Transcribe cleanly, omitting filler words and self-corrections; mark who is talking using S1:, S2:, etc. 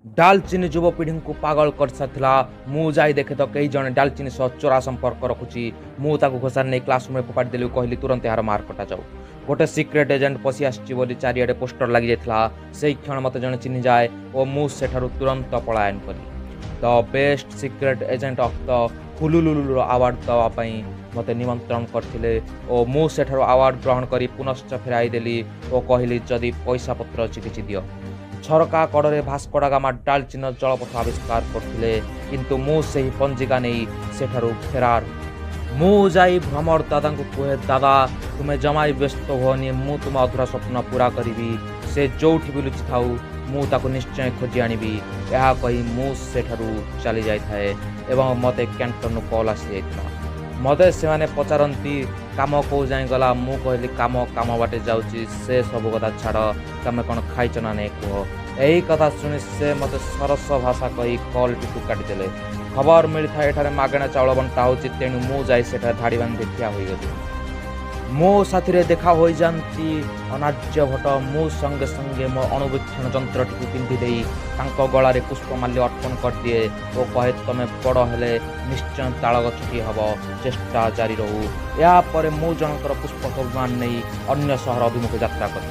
S1: ଡାଲଚିନି ଯୁବପିଢ଼ିଙ୍କୁ ପାଗଳ କରିସାରିଥିଲା। ମୁଁ ଯାଇ ଦେଖେ ତ କେହି ଜଣେ ଡାଲଚିନି ସହ ଚୋରା ସମ୍ପର୍କ ରଖୁଛି। ମୁଁ ତାକୁ ଘୋଷାରି ନେଇ କ୍ଲାସରୁମ୍ରେ ଫୋପାଡ଼ି ଦେଲି ଓ କହିଲି, ତୁରନ୍ତ ଏହାର ମାର୍କ କଟାଯାଉ। ଗୋଟେ ସିକ୍ରେଟ୍ ଏଜେଣ୍ଟ ପଶି ଆସିଛି ବୋଲି ଚାରିଆଡ଼େ ପୋଷ୍ଟର ଲାଗିଯାଇଥିଲା। ସେଇ କ୍ଷଣ ମୋତେ ଜଣେ ଚିହ୍ନିଯାଏ ଓ ମୁଁ ସେଠାରୁ ତୁରନ୍ତ ପଳାୟନ କଲି। The best secret agent of the ହୁଲୁଲୁଲୁର award ଦେବା ପାଇଁ ମୋତେ ନିମନ୍ତ୍ରଣ କରିଥିଲେ ଓ ମୁଁ ସେଠାରୁ ଆୱାର୍ଡ଼ ଗ୍ରହଣ କରି ପୁନଶ୍ଚ ଫେରାଇ ଦେଲି ଓ କହିଲି, ଯଦି ପଇସାପତ୍ର ଅଛି କିଛି ଦିଅ। ଝରକା କଡ଼ରେ ଭାସ୍କୋଡାଗାମା ଡାଲଚିନିର ଜଳପଥ ଆବିଷ୍କାର କରୁଥିଲେ, କିନ୍ତୁ ମୁଁ ସେହି ପଞ୍ଜିକା ନେଇ ସେଠାରୁ ଫେରାର। ମୁଁ ଯାଇ ଭ୍ରମର ଦାଦାଙ୍କୁ କୁହେ, ଦାଦା, ତୁମେ ଜମା ବି ବ୍ୟସ୍ତ ହୁଅନି, ମୁଁ ତୁମ ଅଧୁରା ସ୍ୱପ୍ନ ପୂରା କରିବି। ସେ ଯୋଉଠି ବି ଲୁଚିଥାଉ, ମୁଁ ତାକୁ ନିଶ୍ଚୟ ଖୋଜି ଆଣିବି। ଏହା କହି ମୁଁ ସେଠାରୁ ଚାଲି ଯାଇଥାଏ ଏବଂ ମୋତେ କ୍ୟାଣ୍ଟନରୁ କଲ୍ ଆସିଯାଇଥିଲା। ମୋତେ ସେମାନେ ପଚାରନ୍ତି, କାମ କୋଉ ଯାଏଁ ଗଲା? ମୁଁ କହିଲି, କାମ କାମ ବାଟେ ଯାଉଛି, ସେ ସବୁ କଥା ଛାଡ଼, ତମେ କ'ଣ ଖାଇଛ ନା ନାଇଁ କୁହ। ଏହି କଥା ଶୁଣି ସେ ମୋତେ ସରସ ଭାଷା କହି କଲ୍ଟିକୁ କାଟିଦେଲେ। ଖବର ମିଳିଥାଏ ଏଠାରେ ମାଗଣା ଚାଉଳ ବଣ୍ଟା ହେଉଛି, ତେଣୁ ମୁଁ ଯାଇ ସେଠାରେ ଧାଡ଼ି ବାନ୍ଧି ଠିଆ ହୋଇଗଲି। ମୋ ସାଥିରେ ଦେଖା ହୋଇଯାନ୍ତି ଅନାର୍ଯ୍ୟ ଭଟ୍ଟ। ମୁଁ ସଙ୍ଗେ ସଙ୍ଗେ ମୋ ଅଣୁବୀକ୍ଷଣ ଯନ୍ତ୍ରଟିକୁ ପିନ୍ଧିଦେଇ ତାଙ୍କ ଗଳାରେ ପୁଷ୍ପମାଲ୍ୟ ଅର୍ପଣ କରିଦିଏ ଓ କହେ, ତମେ ବଡ଼ ହେଲେ ନିଶ୍ଚୟ ତାଳଗଛଟିଏ ହେବ, ଚେଷ୍ଟା ଜାରି ରହୁ। ଏହାପରେ ମୁଁ ଜଣଙ୍କର ପୁଷ୍ପକ ବିମାନ ନେଇ ଅନ୍ୟ ସହର ଅଭିମୁଖେ ଯାତ୍ରା କଲି।